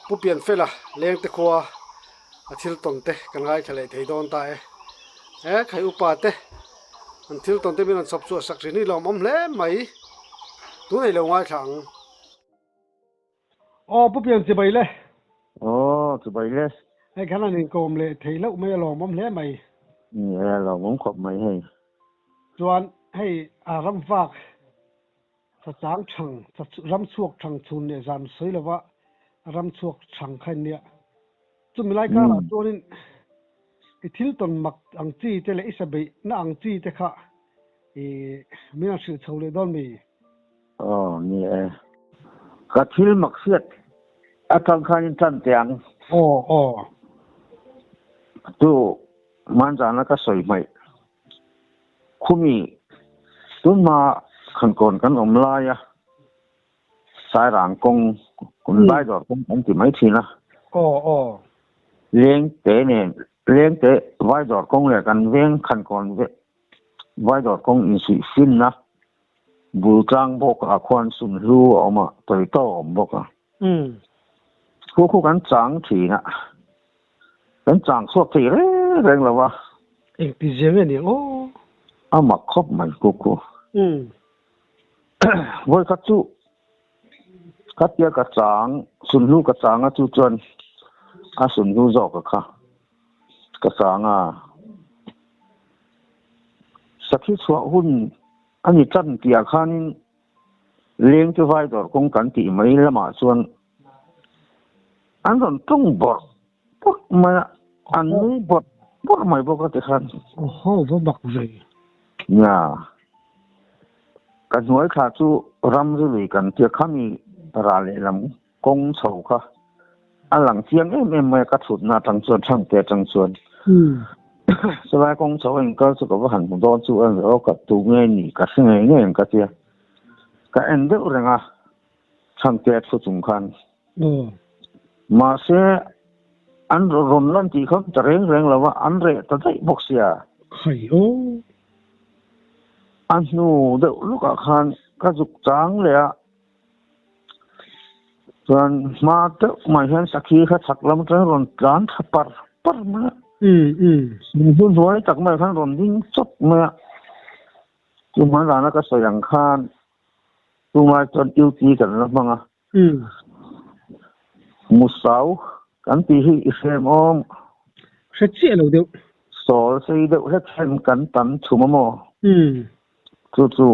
Pu Pianfela lengte khua a thil tawn te kan ngaithla leh thei dawn ta e. He khai upa te an thil tawn te min rawn chhawp chhuah sak hrin hi lawmawm hle mai. Tunei lo ngaithla ang. Aw Pu Pian chibai le. Aw chibai le. Hei khan an inkawm leh thei loh mai a lawmawm hle mai. Ni e a lawmawm khawp mai hei. Chuan hei a ram vak sachang thang ram chhuak thang chhun leh zan sawi lova ram chhuak thang kha in nia. Chumi lai karah chuanin i thil tawn mak ang chi te leh i sabeihna ang chi te kha i min han hrilh chho leh dawn mi? Aw, ni e. Ka thil mak hriat atang khanin tan teh ang. Aw, aw. Chu hmanzana ka sawi hmaih. Khumi tunhma khankawn kan awm laia Sairang kawng, kum Daidawr kawng kan ti mai thin a. Aw, aw. Lengte nen, Lengte Vaidawr kawng leh kan veng Khankawn Vaidawr kawng insuih finna bul tlang bawkah khuan sunhlu a awm a, tawitaw a awm bawk a. Khu khu kan chang thin a, kan chang chhuak thei reng reng lo va. Engti zia nge niang aw? A mak khawp mai khu khu. Vawi khat chu khatia ka chang, sunhlu ka chang a chu chuan a sunhlu zawk a kha ka chang a. Sakhi chhuah hun a ni tan tih ah khanin leng chu vai dawr kawng kan tih mai lamah chuan an rawn tawng bawrh bawrh mai a, an nui bawrh bawrh mai bawk a tikhan. Awhaw va bak ve. Nia, ka hnuai thla chu ramri lui kan tia khami ral lehlam kawng chho kha a lang chiang em em mai a, ka thutna atang chuan Thangte atang chuan chulai kawng chho a inkal chu ka va han hmu dawn chu a ni aw ka tu nge ni ka hre ngei ngei ang ka tia ka en deuh reng a Thangte a thu chung khan. Mahse an rawn lan tih kha ta reng reng lo va, an reh ta daih bawk sia. Khai aw. A hnu deuh lawkah khan ka zuk chang leh a, chuan hma deuh mai hian sakhi kha chhak lam atangin rawn tlan thla par par mai a. Hmun hnuai tak mai khan rawn ding chawp mai a, chu hmanlana ka sawi ang khan tumah chuan duty kan la hmang a. Musau kan tih hi i hrem awm. Hre chiah lo deuh. Sawl sei deuh hlek hian kan tam chhum a maw? Chu chu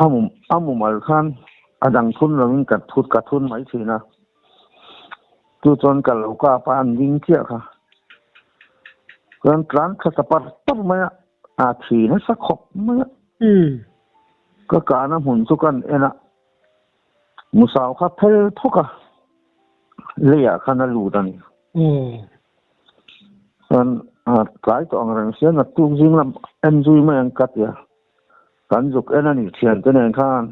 a mu a mumal khan a dang thun lovin ka thut ka thun mai thin a. Chu chuan ka lo kap a an ding chiah kha. Chuan tlan thla ta par par mai a, a thi nasa khawp mai a. Ka kahna hmun chu kan en a. Musau kha phel phawk a, leiah khan a lut a ni. Chuan tlai tawh ang reng sia naktuk zing lam en zui mai ang ka ti a, kan zuk en a ni thiante nen khan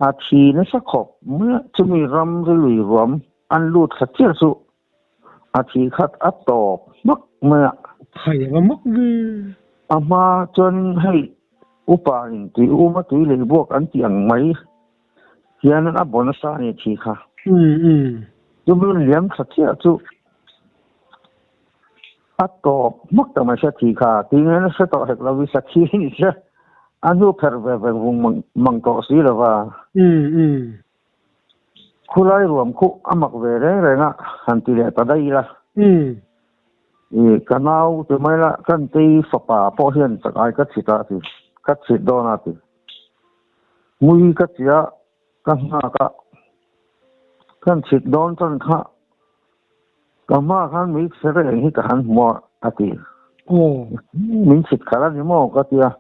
a thi nasa khawp mai a, chumi ram rilui ruam an lut thla chiah chu a thi khat a tawp hmak mai a. Khai anga mak ve. A hma chuan hei upa in tui uma tui lei buak an tih ang mai hian a baw nasa a ni thi kha. Chumi liam thla chiah chu a tawp hmak tak mai sia thi kha. Tui ngaina hre tawh hek lo i sakhi ni sia a hnu pherh ve ve vung mang tawh si lova. Khulai ruam khu a mak ve reng reng a, han ti leh ta daih ila. I ka nau ti mai la, kan tei fapa pawh hian chak ai ka chhit a ti, ka chhit dawn a ti. Ngui ka chi a, ka nghak a, kan chhit dawn chuan kha ka hma khan mei chhe reng hi ka han hmu a, a ti. Min chhit khalh a ni maw ka ti a,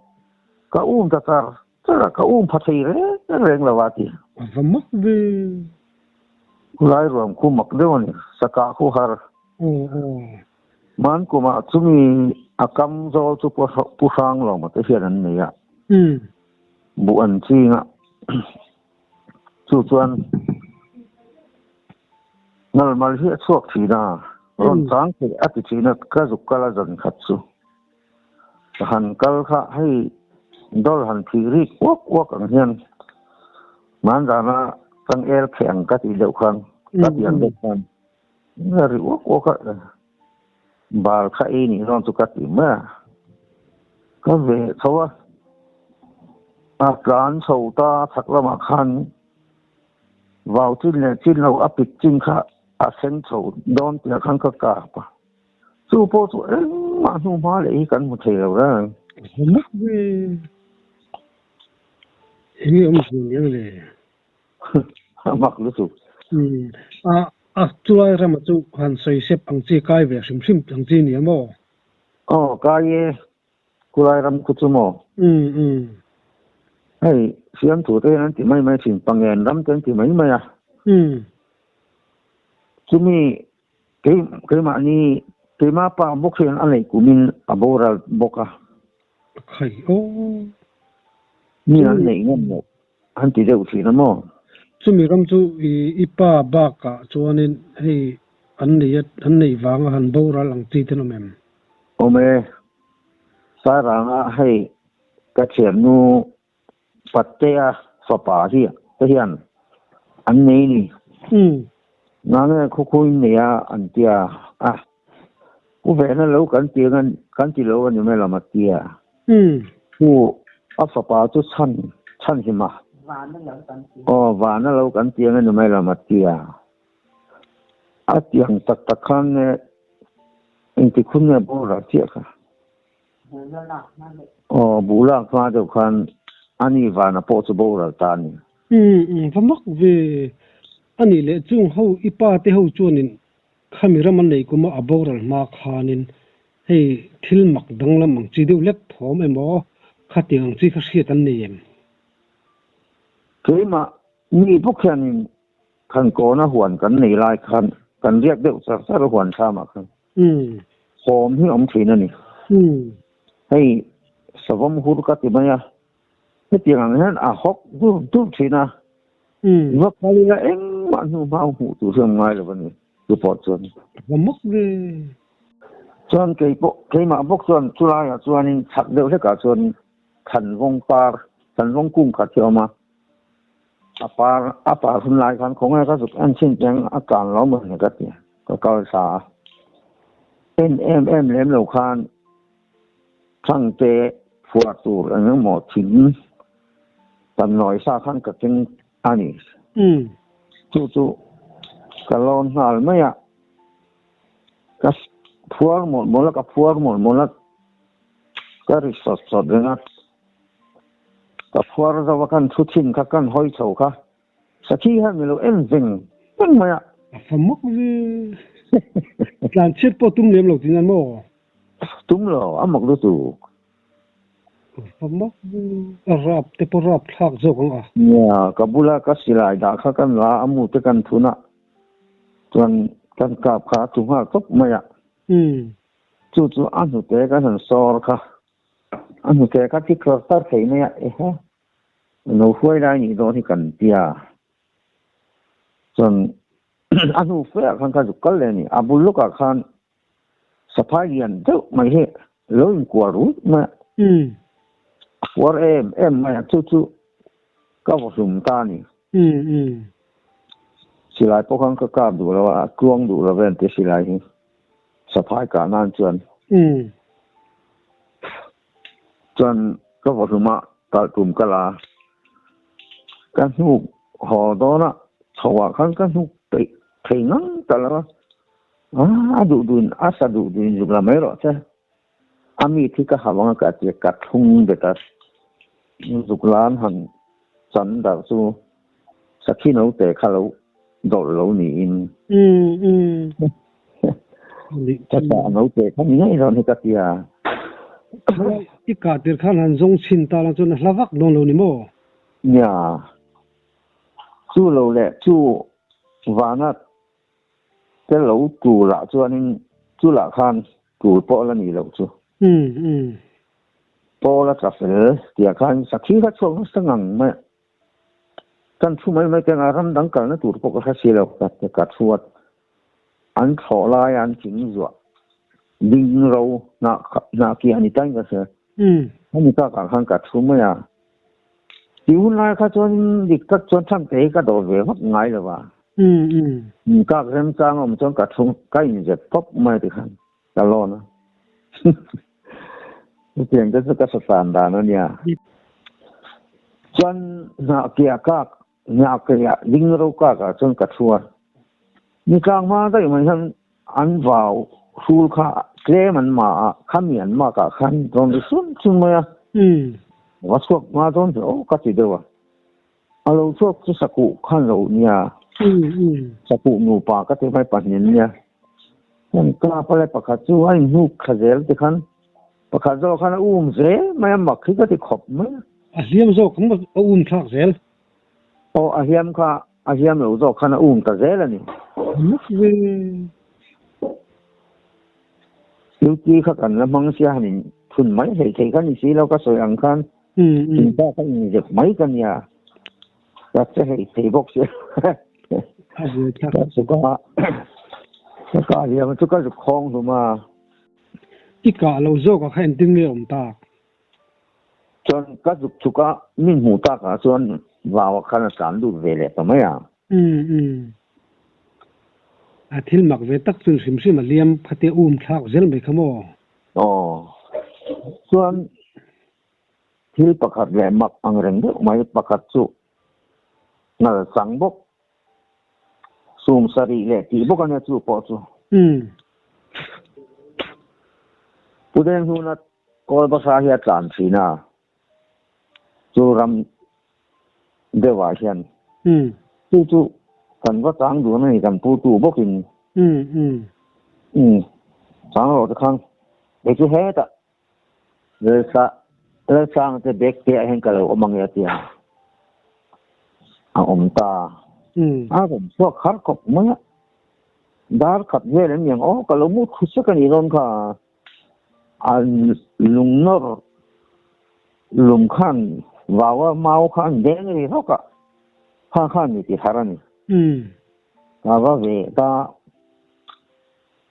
ka um ta char Chutah ka um pha thei reng reng lo a ti. A va mak ve. Khulai ruam khu mak deuh a ni, sakah khu har. Aw aw. Hman kumah chumi a kam zawl chu pu hrang lo mate hian an nei a. Buh an ching a. Chu chuan ngalmal hi a chhuak thin a, rawn chang theih a ti thin a, ka zuk kal a zan khat chu. Ka han kal kha hei dawr han phih rik uak uak ang hian hmanzana changel kheh ang ka tih deuh khan Ka ti ang deuh khan a ri uak uak a, bal kha ei nih dawn chu ka ti mai a. Ka ve chho a, a tlan chho ta chhak lamah khan vau chin leh chin lo a pik chin kha a sen chho dawn tih ah khan ka kap a. Chu pawh chu engmah hnu hma leh hi kan hmu thei lo reng. Mak ve. Enge awm zui nia le? A mak lutuk. Umm a a chulai rama chu han sawi sep ang chi kai ve hrim hrim ang chi nia maw? Aw kai e, khulai ram khu chu maw? Umm umm. Hei siamthu te hian an ti mai mai thin, pangen ram te an ti mai mai a. Umm. Chumi kei keimahni keima pa bawk hian a neih kumin a boral bawk a. Khai aw. Mi an neih ngam loh. An ti deuh thin a maw? Chumi ram chu i pa bakah chuanin hei an nei a, an neih vanga han boral ang chi ten awm em? Awm e. Sairanga hei ka thiannu Patea fapa hi te hian an nei ni. Nange khawkhuin nei a an tia a, Pu Vehna lo kan ti ang kan ti lo a ni mai lam a tia. Pu a fapa chu chhan chhan him a. Aw vana lo kan ti ang a ni mai lam a tia. A tiang tak tak khan nge engti khun nge boral chiah kha. Aw buh lak hma deuh khan ani vana pawh chu boral ta a ni. Umm va mak ve. Ani leh chung ho i pa te ho chuanin Khami ram an nei kuma a boral hma khanin hei thil mak danglam ang chi deuh lek thawm emaw khatiang ang chi kha hriat an nei em? Keimah mi bawk hianin Khankawna huan kan nei lai khan kan riak deuh char char a huan thlamah khan thawm hi a awm thin a ni. Hei savawm hur ka ti mai a, hetiang ang hian a hawk dur dur thin a, va kal ila engmah hnu hma hmuh tur hi a awm ngai lo a ni chu pawh chuan. Va mak ve. Chuan kei pawh keimah bawk chuan chulaiah chuanin chhak deuh hlekah chuan Thanvawng par, Thanvawng kung khat hi a awm a, a par a par hun lai khan khawnge ka zuk en chhin teng a tlan lo maw ni ka ti ka kal thla a, en em em lem lo khan Thangte phuar tur eng emaw thing kan nawi sa khan ka keng a ni. Chu chu ka lawn nghal mai a, ka phuar mawlh mawlh a, ka phuar mawlh mawlh a, ka ri sawt sawt reng a. Ka phuar zo a, kan thu thin kha, kan hawi chho kha. Sakhi hian mi lo en veng veng mai a. A fa mak ve. Tlan chhiat pawh tum lem lo tih nan maw? Tum lo, a mak lutuk. A fa mak ve. A rap te pawh rap thlak zawk ang a. Nia, ka bula ka silai dah kha kan la a, mu te kan thun a, chuan kan kap kha a tlu nghal tawp mai a. Chu chu a hnute kan han sawr kha, a hnute kha thi tlar tlar thei mai a, ehe. No hruai lai nih dawn hi kan tia chuan a hnu fe ah khan ka zuk kal leh a ni. A bul lawkah khan saphai lian deuh mai hi lo inkual rut mai a, a puar em em mai a, chu chu ka vaw hlum ta a ni. Silai pawh khan ka kap duh lo a, a tluang duh lo ve an ti silai hi saphai kah nan chuan. Chuan ka vaw hlum a, kalh tum ka la. Ka hnuk haw dawn a, chho ah khan ka hnuk peih thei ngang ta lo a. A duh duhin, a sa duh duhin zuk la mai rawh che. A mi thi ka hauh ang a ka ti a, ka thlung bet a. Zuk lan han chan darh chu sakhi naute kha lo dawlh lo niin. Ka chah naute kha ni ngei dawn hi ka ti a. I kah tir khan han zawng chhin ta lang chuan a hla vak dawn lo ni maw? Nia, chu lo leh chu vana te lo tur ah chuanin chu lah khan tur pawh la ni loh chu. Pawl a tla fel tih ah khan sakhi kha chhuak nasa ngang mai a. Kan thu mai mai teng a, ram dang kalna tur pawh ka hre si lo, ka thu a, an thlawh laia an thing zuah ding ro hnah hnah kiah ni tain ka hria. Hemi takah khan ka thu mai a, tih hun lai kha chuan dik tak chuan Thangte hi ka dawr ve vak ngai lo va. Inkak remchang awm chuan ka thu ka inzep tawp mai tikhan ka lawn a. Chutiang te chu ka satan dan a nia. Chuan hnahkiah kak, hnahkiah ding ro kak ah chuan ka thu a. Ni tlang hma daih mai hian an vau hrul kha tlem an ma a, khami an mak ah khan rawn ri sun sun mai a. Va chhuak hma dawn ve aw ka ti deuh a. A lo chhuak chu sakuh khan lo nia. Sakuh nupa ka ti mai pahnih nia. Heng kap a le pakhat chu a inhnuk thla zel ti khan pakhat zawk khan a um zel mai a mak hi ka ti khawp mai a. A hliam zawk ang a um thlak zel. Aw a hliam kha a hliam lo zawk khan a um ta zel a ni. Mak ve. Duty kha kan la hmang sia han in thun mai hlei thei kha ni si lo ka sawi ang khan. Thingpa kha inzep mai ka nia. Ka che hei thei bawk sia. Ka chuk a, ka kah hliam chu ka zuk khawng hlum a. I kah lo zawk ah kha engtin nge awm tak? Chuan ka zuk chuk a, min hmuh tak ah chuan vau ah khan a tlan lut ve leh ta mai a. A thil mak ve tak chun hrim hrim a liam khatia um thlak zel mai kha maw? Aw. Chuan Thil pakhat leh mak ang reng deuh mai pakhat chu ngal chang bawk, sum sarih leh tih bawk a nia chu pawh chu. Pu Denghnuna kawl basa hi a tlan thin a, chu ram deuhah hian chu chu kan va chang dun a ni kan pu tu bawkin. Chang rawh te khan kei chu hetah Lalsanga te bag te ah hian ka lo awm ang e a ti a, a awm ta. A rawn chhuak har khawp mai a, dar khat vel an ni ang aw ka lo mu thu sek a nih dawn kha, a lung nawr lung khan vau a mau kha an deng ri rawk a, kha khan ni ti har a ni. Ka va ve ta.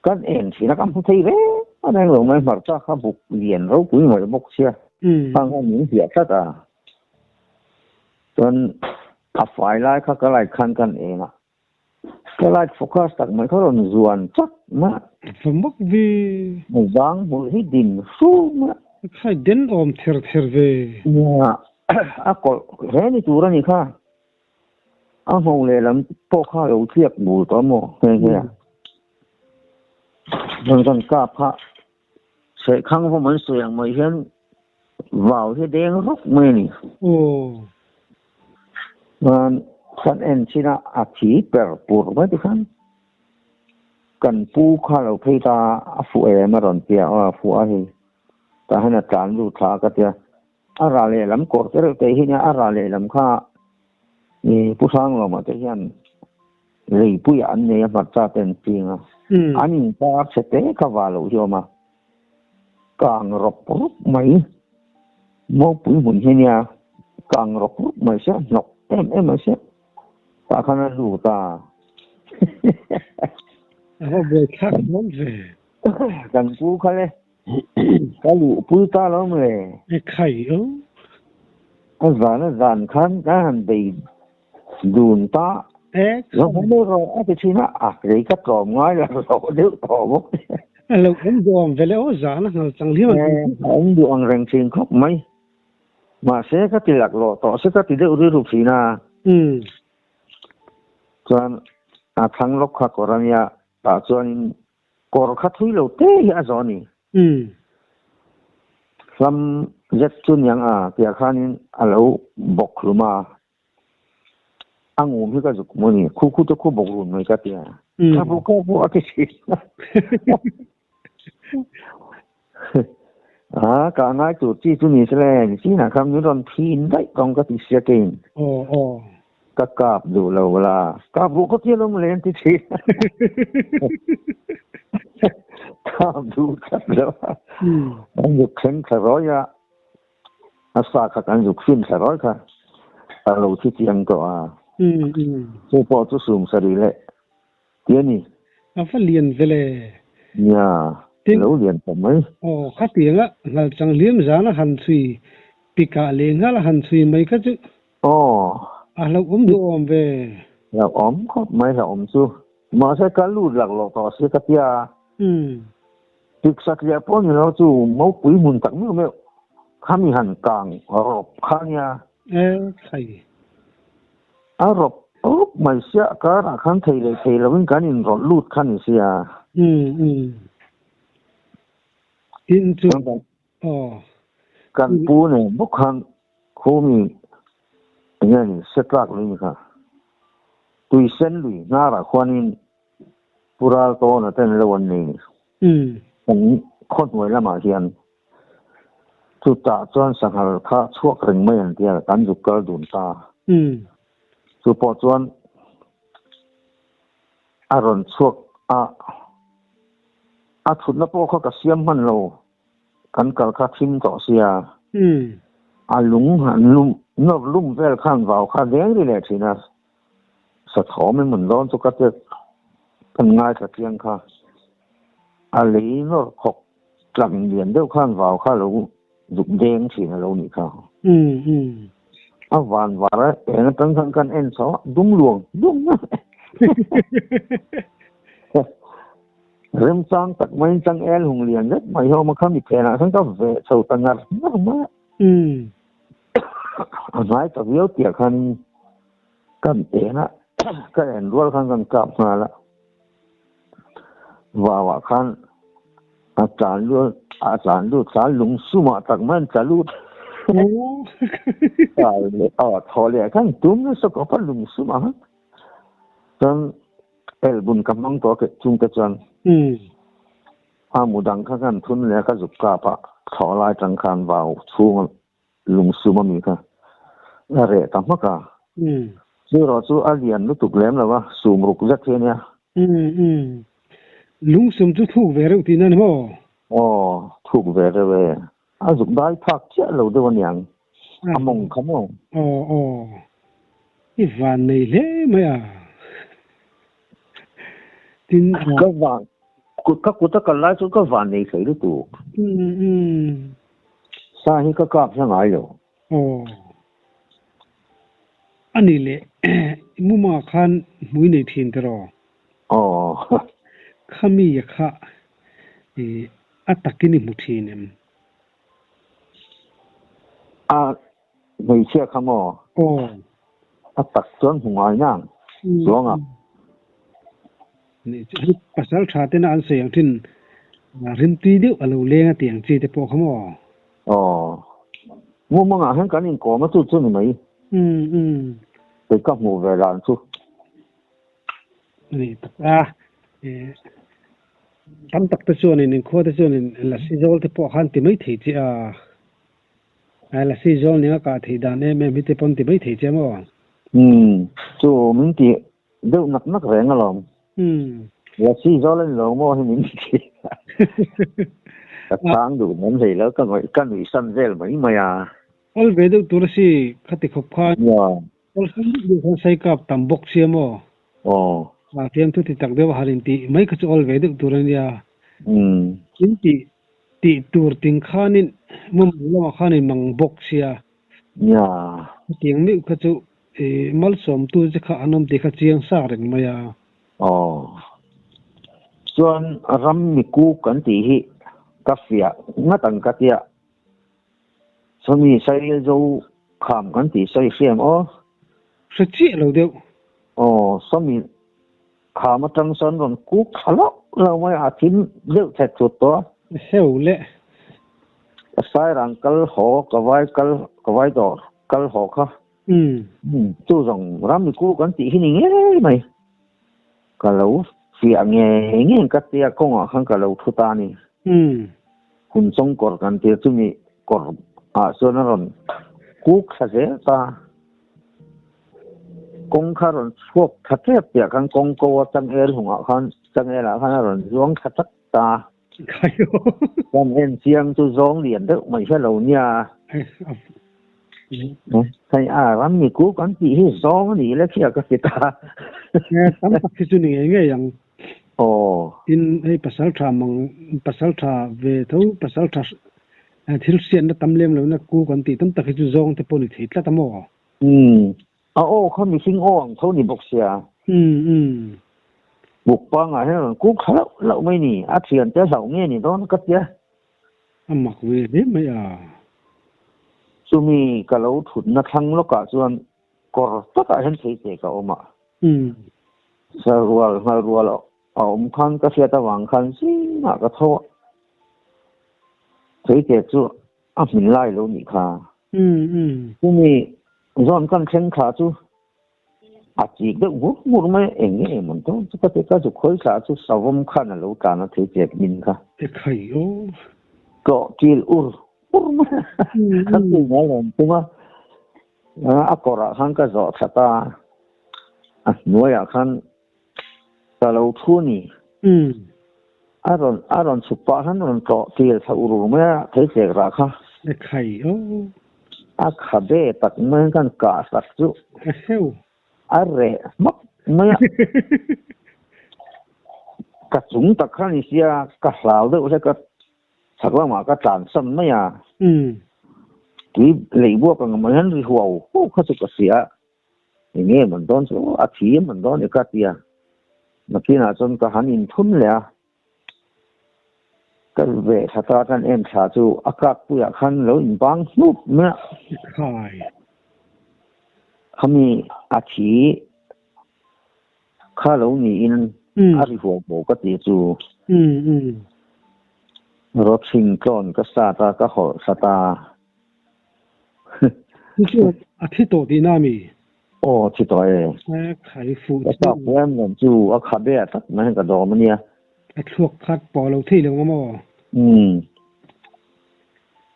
Kan en thin a, ka hmu thei reng a reng lo mai, hmarcha kha buk lian ropui mai bawk sia, khang khan min hliah tlat a, chuan a fai lai kha ka light khan kan en a, ka light focus tak mai kha rawn zuan chak mai a. Va mak ve. Zang hmul hi din hru mai a. Khai den awm ther ther ve. Nia, a kawlh hle ni tur a ni kha. A nghawng lehlam pawh kha lo tliak bur tawh maw nghe nghe a. Rawn kan kap kha Sehkhang vawm an sawi ang mai hian vau hi deng rawk mai a ni. Chuan kan en chin a, a thi per pur mai ti khan kan pu kha lo phei ta a fuh em a rawn ti a, aw a fuh a hei tah hian a tlan lut thla a ka ti a. A rah lehlam kawr te reuh te hi nia, a rah lehlam kha i Pu Hranglawma te hian leipuiah an nei a, hmarcha te an ching a, an inkar chhe te kha va loh hi a awm a, kang rawk rup mai, Mopui hmun hi nia, kang rawk rup mai sia, hnawk em em mai sia, tah khan a lut a. A va buaithlak dawn ve. Kan pu kha le. Ka luhpui ta lo maw le? E khai o. A zan a zan khan ka han bei dun ta. E Lo haw mai rawh a ti thin a, a kei ka tlawm ngai lo lo deuh tawh bawk. A lo awm duh awm ve le aw, zan a nghal chang hliam ang. E, a awm duh ang reng thin khawp mai. Mahse ka ti laklawh tawh se ka ti deuh rilru thin a. Chuan a thlang lawk kha kawr a nia, tah chuanin Kawr kha thui lo te hi a zawh a ni. Hlam zet chu niang a piah khanin a lo bawk hlum a, a ngum hi ka zuk maw ni, khu khu te khu bawk run mai ka ti a, ka bu ka bu a ti thin. A ka ngai tur chi chu ni se le, nichinah khan min rawn thin daih tawng ka ti sia keiin. Ka kap duh lo la. Kap duh khawp hian awm le an ti thin. Kap duh tlat lo. An zuk thleng thla rawi a, a sa kha kan zuk fin thla rawi kha a lo thi chiang tawh a. Chu pawh chu sum sarih leh ti a ni. A va lian ve le. Nia, a lo lian tawh mai. Aw, khatianga ngalchang hliam zana han chhui pikah leh nghal a han chhui mai kha chu. Aw. A hlauhawm duh awm ve. Hlauhawm khawp mai hlauhawm chu. Mahse ka lut laklawh tawh si ka tia. Tik satliah pawh ni lo chu mopui hmun tak meuh meuh khami han kang rawp kha nia. E khai. A rawp rawp mai sia karah khan thei leh thei lovin kan inrawlh lut kha ni sia. Tin chu aw. Kan pu nen bawk khan khumi enge ni setlak lui ni kha tuisen lui hnarah khuanin Pu Raltawna ten lo an nei ni. Kan khaw hnuai lamah hian chutah chuan sanghal kha chhuak reng mai an tia kan zuk kal dun ta. Chu pawh chuan a rawn chhuak a, a thutna pawh kha ka siam hman lo, kan kal kha thim tawh sia. A lung han lum nawr lum vel khan vau kha deng ri leh thin a. Sathawm in mun dawn chu ka tet kan ngaithla chiang kha. A lei nawr khawk tlang lian deuh khan vau kha lo zuk deng thin a lo nih kha. A van var a eng atang khan kan en chho a dum luang dum Remchang tak maiin chang el hung lian zet mai hi a awm a, khami phenah khan ka veh chho ta ngar ngar mai a. A hnai ta viau tiah khanin kan en a, ka en rual khan kan kap nghal a. Vauah khan a tlan lut a tlan lut khan lung sumah tak mai an tla lut. Aw thaw leh khan tum nasa khawp a lung sumah khan. Chuan elbun ka hmang tawh a chungte chuan a mu dang kha khan thun leh a ka zuk kap a thlawh lai tang khan vau chhunga lungsum a mi kha a reh ta hmak a. Chu erawh chu a lian lutuk lem lo a, sum ruk zet hi a nia. Lungsum chu thuk ve reuh tihna a ni maw? Aw, thuk ve reuh e. A zuk dai phak chiah lo deuh aniang, a mawng kha maw? Aw aw, i van nei hle mai a. Tin a. Ka van, kut ka kut a kal lai chuan ka van nei thei lutuk. Sa hi ka kap hla ngai lo. Aw. A ni leh, i muma khan hmui nei thin tiraw? Aw. Khami a kha i a takin i hmu thin em? A hmeichhia kha maw? Aw. A tak chuan hmu ngai nang chuang a. Ni chu hei pasal tha tena an sawi ang thin rimtui deuh a lo leng a tih ang chi te pawh kha maw? Aw. Mumangah hian kan inkawm a chu chu ni mai. Umm umm. Kei ka hmuh ve dan chu. A ni tak a, tam tak te chuanin inkhua te chuanin lasi zawl te pawh khan ti mai thei che a, lasi zawl nia kah theih dan em em hi te pawn ti mai thei che maw? Umm, chu min ti deuh nak nak reng alawm. Umm. Lasi zawl a ni lo maw hi min ti ka chhang duh mai hlei lo, ka ngawih ka nuihsan vel mai mai a. Awl ve deuh tur a si khati khawp khan. Awlsam deuh deuh khan sai kap tam bawk sia maw? Aw. A fiam thu ti tak deuh a han intih mai kha chu awl ve deuh tur a nia. Umm. In tih tih tur ting khanin mumbai lamah khan in mang bawk sia. Nia. Hetiang meuh kha chu i malsawmtu che kha an awm tih kha chiang sa reng mai a. Aw. Chuan ram miku kan tih hi ka fiah ngat ang ka tia. Sawmi Sairil zo kham kan tih sawi hriam aw. Hre chiah lo deuh. Aw, sawmi kham atang sawn rawn kuk thla loh lo mai a, thim deuh thet thut tawh a. Heu le. Ka Sairang kal haw, ka vai kal, ka vai dawr kal haw kha. Umm. Chu zawng ramri kuk an tih hi ni ngei mai. Ka lo fiah ngei ngei ka tia kawngah khan ka lo thu ta a ni. Umm. Hun chawng kawr kan tir chumi kawr ah chuan a rawn kuk thla zel ta. Kawng kha rawn chhuak thla tep piah khan kawng ko a changel hungah khan changel ah khan a rawn zuang thla tak ta. Kan en chiang chu zawng lian deuh mai hre lo nia. Hei a ram mi ku kan tih hi zawng a nih le khiah ka ti ta. Tam tak hi chu ni ngei ngei ang. Aw. Tin hei pasal tha mang pasal tha ve tho pasal tha thil hriatna tam lem lohna ku kan tih tam tak hi chu zawng te pawh ni thei tlat a maw? Umm. A aw kha mihring aw ang tho ni bawk sia. Buk pangah hian a rawn kuk thla lauh lauh mai ni, a thiante a hlauh nge ni dawn ka tia. A mak ve hle mai a. Chumi ka lo thutna thlang lawkah chuan kawr takah hian thei che ka awm a. Sarual nghal rual a awm khan ka hriat avang khan zingah ka tho a. Thei che chu a hmin lai lo nih kha. Chumi zawn kan thleng thla chu a chik deuh ngur ngur mai a, eng nge mawn dawn chu ka ti ka zuk khawi thla chu savawm khan a lo tlan a thei che hmin kha. E khai aw. Tlawh kil ur ur mai a, ka ti ngai lo ang tum a. A kawrah khan ka zawh thla ta a, a hnuaiah khan ka lo thu a ni. A rawn a rawn chhuk pah khan rawn tlawh tir thla ur ur mai a, thei tlek rah kha. E khai aw. A khabe tak mai khan kah sak chu. A heu. A reh hmak mai a. Ka chung tak khan i sia, ka hlau deuh hlek a. Chhak lamah ka tlansan mai a, tui lei buak ang mai hian ri huau huau kha chu ka hria a, eng nge man dawn chu a thi man dawn e ka ti a, nakinah chuan ka han inthun leh a, ka ve thla ta kan en thla chu a kak puiah khan lo inbang hnup mai a, khami a thi Kha lo niin a ri huau huau ka ti chu. Rawthing tlawn ka sat a, ka hawlh hlat a. Chu chu a thi tawh tihna mi? Aw, thi tawh e. Khai fuh chu. Ka tak em em chu a kha be tlat mai hian ka dawm a nia. A thluak khat pawh lo thei lo ang maw? Umm.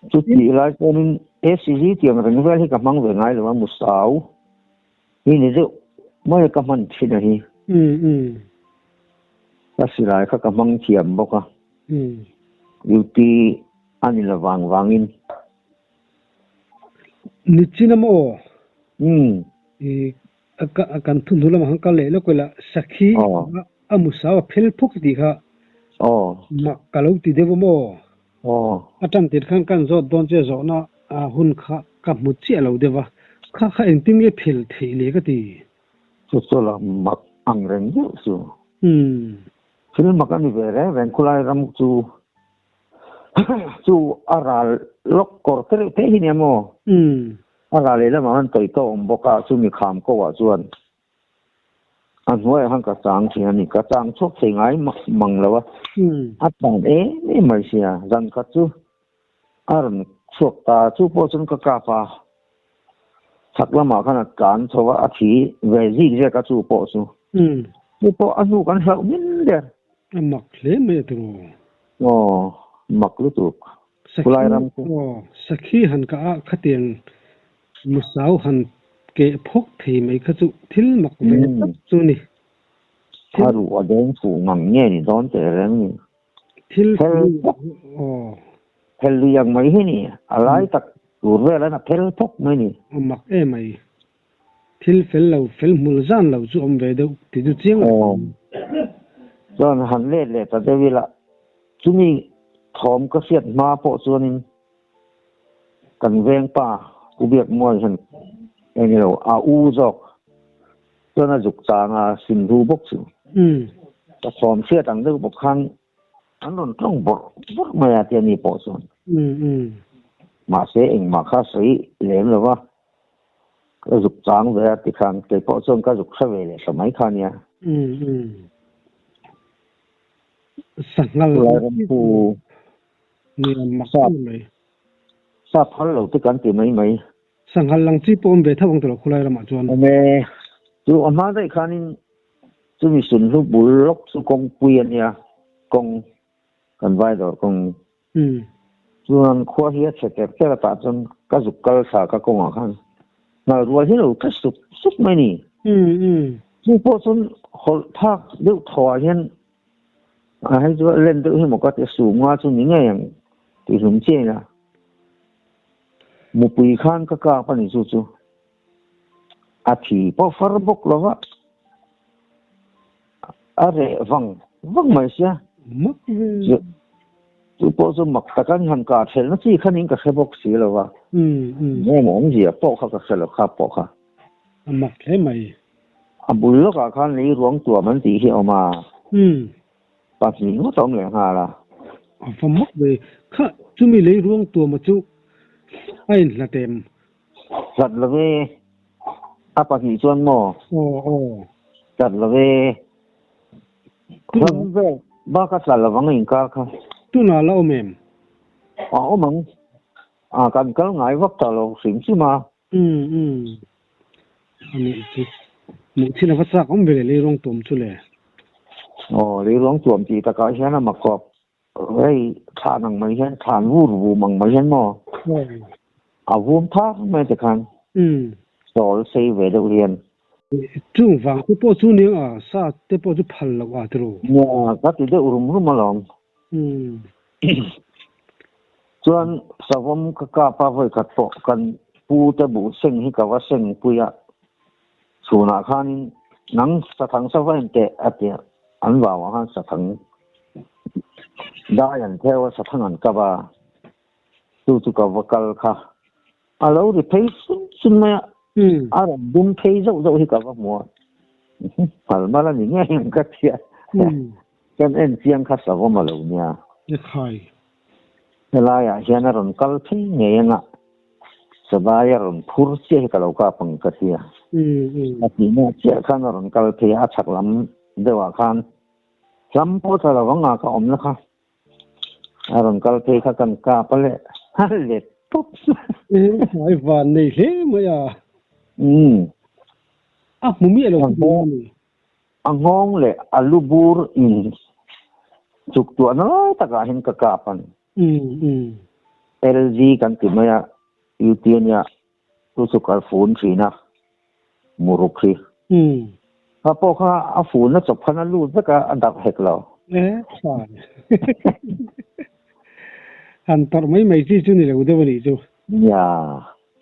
Chutih lai chuanin ACG tiang reng vel hi ka hmang ve ngai lo a, Musau. Hi ni deuh mai ka hman thin a hi. Ka silai kha ka hmang thiam bawk a. Duty a ni lo vang vangin. Ni chin a maw? I kan thu hnu lamah khan ka leh lawk ila sakhi a mu sau a phel phuk tih kha mak ka lo ti deuh a maw? A tan tir khan kan zawt dawn che zawhna hun kha ka hmu chiah lo deuh a, kha kha engtin nge phel theih le ka ti. Chu chu la mak ang reng deuh chu. Thil mak a ni ve reng reng khulai ram chu chu a ral lawk kawr te reuh te hi nia maw? A ral leh lamah khan tawih tawh awm bawk a, chumi kham ko ah chuan A hnuaiah khan ka chang thin a ni. Ka chang chhuak thei ngai mang lo a. A tan em em mai sia. Zan khat chu a rawn chhuak ta. Chu pawh chuan ka kap a. Chhak lamah khan a tlan chho a, a thi ve zik zek a chu pawh chu. Chu pawh a hnu kan hlauh hmin der. A mak hle mai a tiraw. Aw, mak lutuk. Sakhi aw, sakhi han kah a khatiang musau han keh phawk thei mai kha chu thil mak ve tak chu ni. A ruh a deng fuh ngang nge ni dawn teh reng ni. Thil aw. Phel lui ang mai hi ni, a lai tak tur vel an a phel phawk mai ni. A mak em mai. Thil fel lo, fel hmul zan lo chu awm ve deuh ti chu chiang lo. Aw. Chuan han let leh ta deuh ila, chumi thawm ka hriat hma pawh chuanin kan veng pa Pu Biakmual hian eng ilo a u zawk chuan a zuk chang a Sinhu bawk chu. Ka thawm hriat ang deuh bawk khan an rawn tawng bawrh bawrh mai a tia ni pawh chuan. Mahse engmah kha sawi lem lo va. Ka zuk chang ve a tikhan kei pawh chuan ka zuk hre ve leh hra mai kha nia. Sanghal Lairampu mak mai. Sa phal lo te kan ti mai mai. Sanghal lang chi pawh awm ve tho ang tawh lo khulai ramah chuan. Awm e. Chu a hma daih khanin chumi sunhlu bul lawk chu kawngpui a nia kawng kan vai dawr kawng Chuan khua hi a chhe ter ter a tah chuan ka zuk kal thla ka kawngah khan nal rual hi lo tla sup sup mai ni. Chu pawh chuan hawlh phak deuh thaw ah hian a hei chu a len deuh hi maw ka ti a su nga chu ni ngei ang tih hlum chiah ila mupui khan ka kap a ni chu chu a thi pawh far bawk lo va a reh vang vang mai sia. Chu pawh chu mak taka ni han kah thelh na chi khan in ka hre bawk si lo va. Nge maw awmzia pawh kha ka hre lo kha pawh kha. A mak hle mai. A bul lawkah khan lei ruang tuam an tih hi a awm a. Pahnih ngawt a awm leh nghal a. A va mak ve. Kha chumi lei ruang tuama chu a inhlat em? Hlat lo ve. A pahnih chuan maw? Aw aw. Hlat lo ve. Ram vel bak a tla lo vang a inkar kha. Tunah la awm em? A awm ang. A kan kal ngai vak ta lo hrim hrim a. Umm umm. A nih chu. Hmuh thin a va chak awm ve le lei ruang tuam chu le. Aw, lei ruang tuam tih takah hian a mak kawp. Hei thlan ang mai hian thlan vur vum ang mai hian maw? A vum thar mai te khan. Umm. Sawl sei ve deuh hian. Chung vang te pawh chu nia a, sa te pawh chu phal loh a tiraw? Nia, ka ti deuh rum rum alawm. Umm. Chuan savawm ka kap a vawi khat pawh kan pu te buh seng hi ka va seng pui a, chhunah khanin nang sathang sa va en teh a ti a, an vauah khan sathang dai an theu a, sathang an kap a, chu chu ka va kal kha a lo ri phei sun sun mai a, a rawn dum phei zauh zauh hi ka va hmu a, phal mal a ni ngei ang ka ti a. Kan en chiang kha savawm a lo nia. Ekhai. Helaiah hian a rawn kal phei ngei anga Sabai a rawn phur chiah hi ka lo kap ang ka tia. A tihna chiah khan a rawn kal phei a, a chhak lam deuhah khan hlam pawh tla lo anga ka awmna kha a rawn kal phei kha kan kap a leh a let tawp. Ekhai van nei hle mai a. A hmu miah lo chu a ni. A nghawng leh a lu bur in chuk tuahna lai takah hian ka kap a ni. LG kan ti mai a, UT a nia, chu chu ka fun thin a, muruk hi. Kha pawh kha a funna chawp khan a lut vek a, a darh hek lo. E tha. Han tawrh mai mai chi chu ni lo deuh a nih chu. Nia.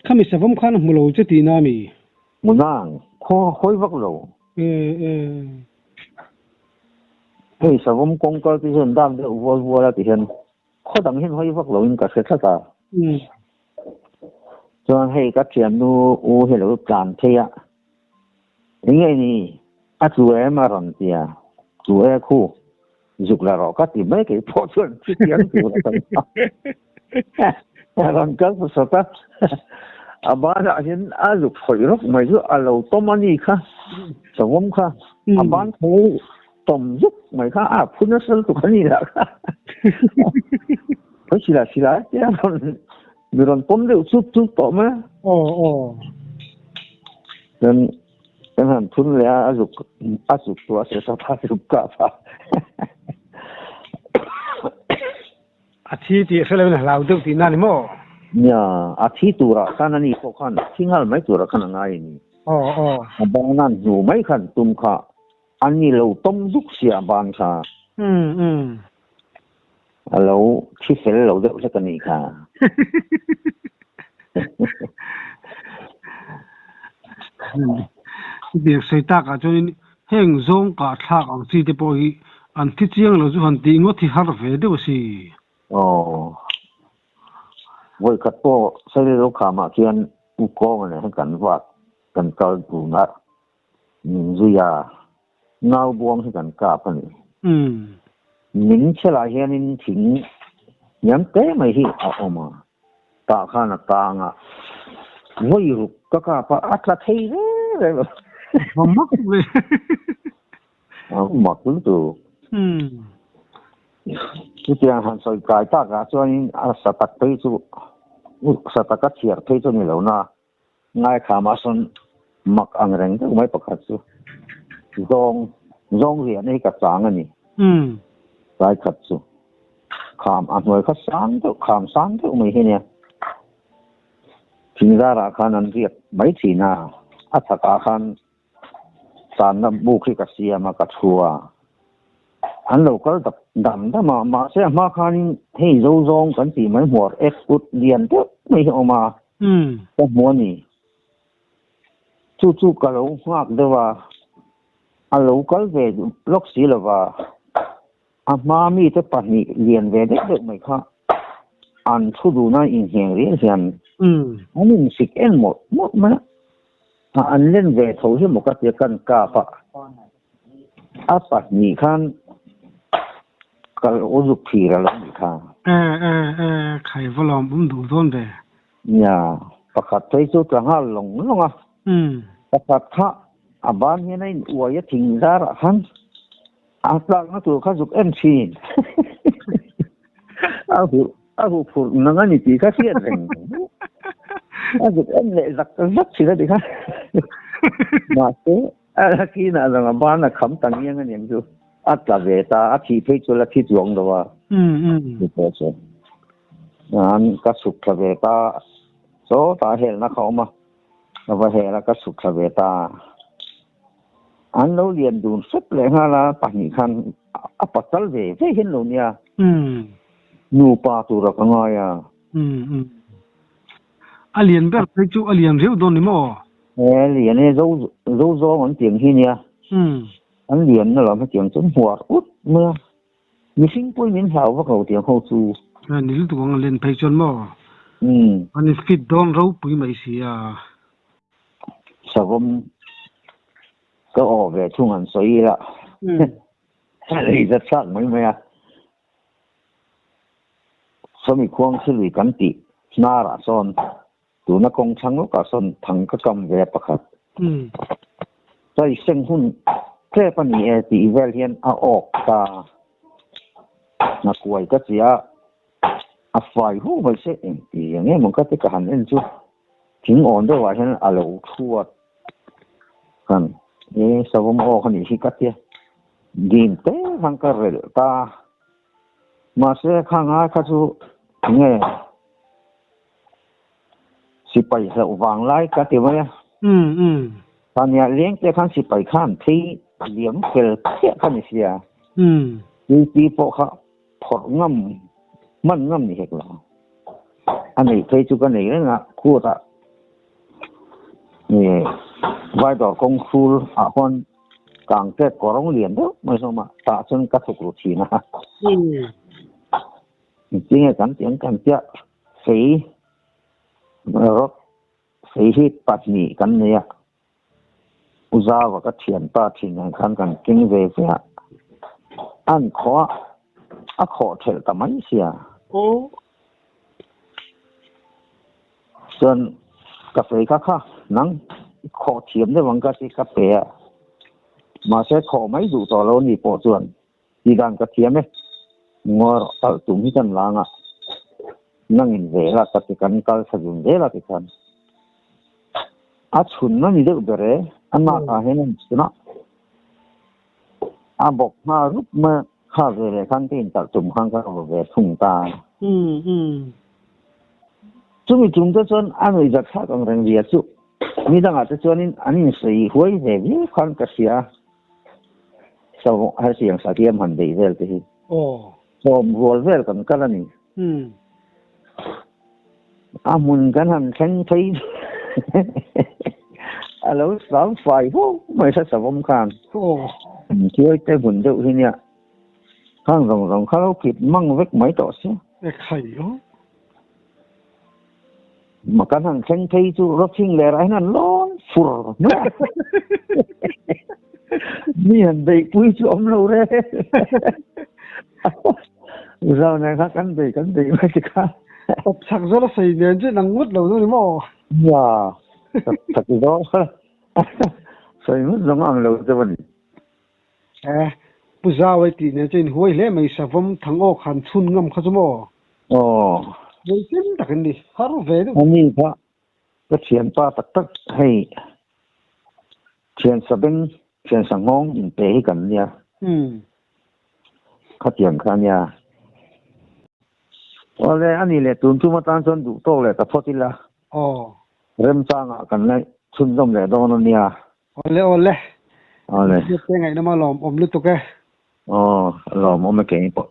Khami savawm khan a hmu lo che tihna a mi? Hmu nang, khaw hawi vak lo. Hei savawm kawngkal te hian dak deuh vual vual a ti hian khaw dang hian hawi vak loin ka hre tlat a. Chuan hei ka thiannu u hi lo tlan phei a, enge ni a tlu em a rawn ti a, tlu e khu zuk la rawh ka ti mai kei pawh chuan chutiang tur a kan a rawn kal hmasa ta a banah hian a zuk khawih rawk mai chu a lo tawm a ni kha savawm kha a ban tho tawm zuk mai kha a phu nasa lutuk a ni lah kha Khawi sila sila tia rawn mi rawn pawm deuh chup chup tawh mai a. Aw aw. Chuan Kan han thun leh a, a zuk a zuk tawh a sesa kha a zuk kap a. A thi tih a hre lo in a hlau deuh tih na ni maw? Nia, a thi turah khan ani pawh khan thi nghal mai turah khan a ngai a ni. Aw aw. A ban an hnu mai khan tum kha a ni lo tawm zuk sia a ban kha. Umm umm. A lo thi fel lo deuh hlek a nih kha. Chutiang sawi takah chuanin heng zawng kah thlak ang chi te pawh hi an thi chiang lo chu han tih ngawt hi har ve deuh a si. Aw. Vawikhat pawh Sailelo khamah khian U Kawnga nen hian kan vat kan kal dun a, min zui a. Ngau buang hi kan kap a ni. Min chhelah hianin thing hniam te mai hi a awm a, tah khan a tang a, vawi ruk ka kap a, a tla thei reng reng lo. A mak ve. A mak lutuk. Chutiang han sawi kai takah chuanin a sa tak phei chu, sa taka chhiar phei chu a ni lo na, Ngaithla mah sawn mak ang reng deuh mai pakhat chu zawng zawng riahna hi ka chang a ni. Tlai khat chu kham a hnuai kha sang deuh kham sang deuh mai hi nia. Thingzarah khan an riak mai thin a, a chhakah khan Tanna buk hi ka siam a, ka thu a. An lo kal tak dam dam a, mahse a hma khanin hei zo zawng kan tih mai hmuar ek kut lian deuh mai hi a awm a, ka hmu a ni. Chu chu ka lo nghak deuh a, a lo kal ve lawk si lo va, a hma mite pahnih lian ve deuh deuh mai kha an thu dun a inngeng rial hian an insik en mawlh mawlh mai a. An len ve tho hi maw ka tia kan kap a, a pahnih khan kal uzuk thir a lo nih kha. E e e khai va lawm awm duh dawn ve. Nia, pakhat phei chu tla nghal lawng lawng a. Pakhat kha a ban hian a in uai a thing zarah khan a tlakna tur kha zuk en thin. A huh a huh phurh nang a ni tih kha hriat reng. A zuk en leh zak zak thin a ti kha. Mahse a kinah zawng a ban a kham ta ngiang a niang chu. A tla ve ta, a thih phei chu la thi chuang lo a. Ni pawh chu. An ka chhuk thla ve ta. Sawtah helna kha a awm a. Ka va hel a, ka chhuk thla ve ta. An lo lian dun hrep leh nghal a, pahnih khan a pasal ve ve hian lo nia. Nupa tura ka ngai a. A lian ber phei chu a lian riau dawn ni maw? E lian e, zo zo zawng an tiang hi nia. An lian na lam hetiang chuan hmuar ut mai a. Mihring pawhin min hlau vak lo tiang ho chu. Ni lutuk ang a len phei chuan maw? An in fit dawn ropui mai si a. Savawm ka aw ve thung han sawi ila. Lei zat thlak mai mai a. Sawmi khuang thilui kan tih hnarah sawn tuna kawng thlang lawkah sawn thang ka kam ve a pakhat. Chai seng hun tlep a ni e tih vel hian a awk ta. Nghakuai ka chi a, a fai hu mai se engti ang em ang ka ti ka han en chu thing awn deuhah hian a lo thuat kan e savawm awk a nih hi ka tia dim te khan ka relh ta. Mahse khang ai kha chu nge sipai hlauh vang lai ka ti mai a. Tania leng te khan sipai khan phei liam fel chiah kha ni sia. Duty pawh kha phawrh ngam hman ngam ni hek lo. A neih phei chu ka nei reng a khuatah vai dawr kawng hrul ah khawn Kang tet kawrawng lian deuh mai hlawm a, tah chuan ka thuk ru thin a. Engtin nge kan tih ang kan tia fei rawt fei hi pahnih kan nei a, U Zava ka thianpa thin ang khan kan keng ve ve a, an khaw a, a khawh thelh ta mai sia. Chuan ka fei kha kha nang i khawh thiam deuh ang ka ti ka pe a, mahse khawh mai duh tawh lo a ni pawh chuan tih dan ka thiam e, ngawi rawh talh tum hi kan lang a, nangin ve la ka ti kan kal thla dun zel a tikhan a chhun a ni deuh ber e, a nak ah hian a inchhun a, a bawk nghal rup mai a. Kha ve leh khan ka intalh tum khan ka va ve thung ta. Chumi tum te chuan a nuihzat thlak ang reng zia chu mi dangah te chuanin an insawi huai ve viau khan ka hria a. Savawng hetiang sahliam han beih vel te hi sawm rual vel kan kal a ni. A hmun kan han thleng phei a lo sam fai huau mai hre savawm khan. Tuai te hmun deuh hi nia khang zawng zawng kha lo phit mang vek mai tawh se. Ma kan han thleng phei chu rawthing lerah hian an lawn fur mai a. Mi han beihpui chu awm lo re. Zau nen kha kan bei kan bei mai ti kha. Tawp chak zawr a sawi nen chu nang ngawt lo ni maw? Ya, tawp chak zawr sawi ngawt zawng ang lo deuh a ni. Eh, Pu Zau ai tih nen chu in huai hle mai savawm thang awk han chhun ngam kha chu maw? Aw. Huai tlem tak in ni, har ve deuh. Ani kha ka thianpa tak tak hei thian sabeng thian sanghawng in pe hi kan nia. Khatiang kha nia. Awle a ni leh tun tum atan chuan duh tawk leh ta phawt ila. Aw. Remchangah kan la chhunzawm leh dawn a nia. Awle awle. Awle. Te ngaihna ma lawm awm lutuk e. Aw lawm awm e kei pawh.